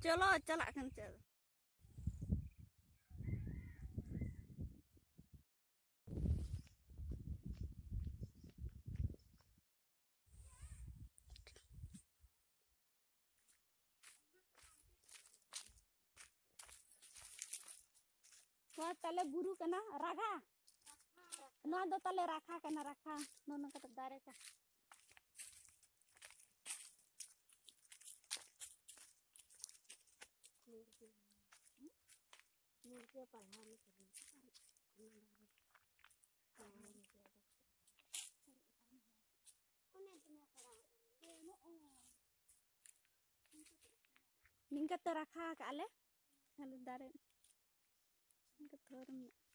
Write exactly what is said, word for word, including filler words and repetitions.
ᱪᱚᱞᱚ, ᱪᱟᱞᱟᱜ ᱠᱟᱱ ᱪᱮᱫ? ᱱᱚᱣᱟ ᱛᱟᱞᱮ ᱵᱩᱨᱩ ᱠᱟᱱᱟ, ᱨᱟᱜᱟ᱾ ᱱᱚᱣᱟ ᱫᱚ ᱛᱟᱞᱮ ᱨᱟᱠᱷᱟ ᱠᱟᱱᱟ, ᱨᱟᱠᱷᱟ᱾ ᱱᱚᱜᱼᱚ ᱱᱚᱝᱠᱟ ᱛᱮ ᱫᱟᱨᱮ ᱠᱟ-, ᱱᱤᱝᱠᱟᱹ ᱛᱮ ᱨᱟᱠᱷᱟ ᱠᱟᱜᱼᱟ ᱞᱮ᱾ ᱟᱞᱮ ᱫᱟᱨᱮ ᱱᱤᱝᱠᱟᱹ ᱛᱷᱚᱨ ᱢᱮᱱᱟᱜᱼᱟ᱾